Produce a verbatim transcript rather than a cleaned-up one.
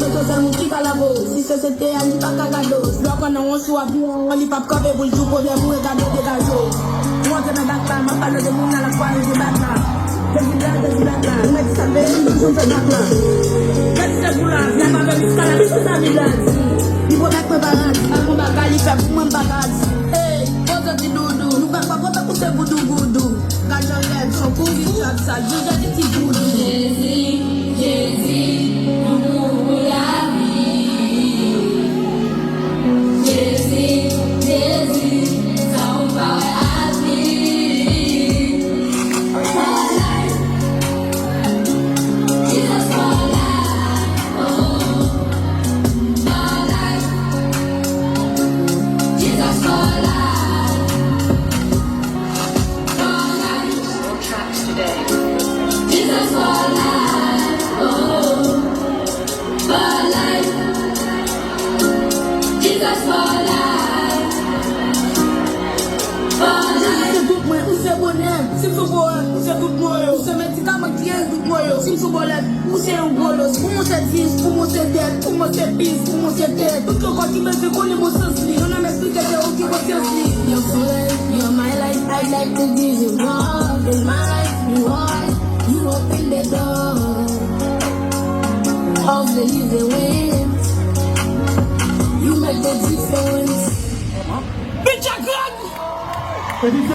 Mwen se sèl moun ki ka lave w. Si se se te a, li pa ka gade w. Lè w pran nan yon sou avion, li p ap kanpe pou l di w pwoblèm ou e gade w degaje w. Ou antre nan bak la, m ap pale de moun nan lakwa nou di bak la. Dezi blan, dezi bak la. Ou mèt sa veye, nou toujou fè bak la. Mèt se pou la, vye pa vle miska la, ki se sa vye la di? Li pwomèt mwen paradi, pa gon bagay li fè pou mwen m pa ka di. Ey, poze ti doudou, nou pa kwa kontan pou se voudou voudou. Gad jan lèd, son kouri, tchak sa, jije di ti voudou. Jezi, Jezi, yon nou pou lavi. Jezi, Jezi, sa ou pa wè avi. For life, Jesus for life, oh, for life, Jesus for life. More tracks today. Jesus for life, oh, for life. Jesus for life, for life. Ou se tout mwen, ou se bonè m. Si m sou pwoblèm, ou se tout mwen yo. Ou se medikaman ki geri tout mwen yo. Si m sou pwoblèm, ou se yon gwo los. Pou mwen se dis, pou mwen se tèt, pou mwen se pis, pou mwen se tèt. Tout yon kò ki bezwen konnen bon sans li. Yon nonm esplike se ou ki konsyans li. Your soul, you're my life, I'd like to give you more than my life, you are. You open the door of the living wind. You make the difference. Bitch, I got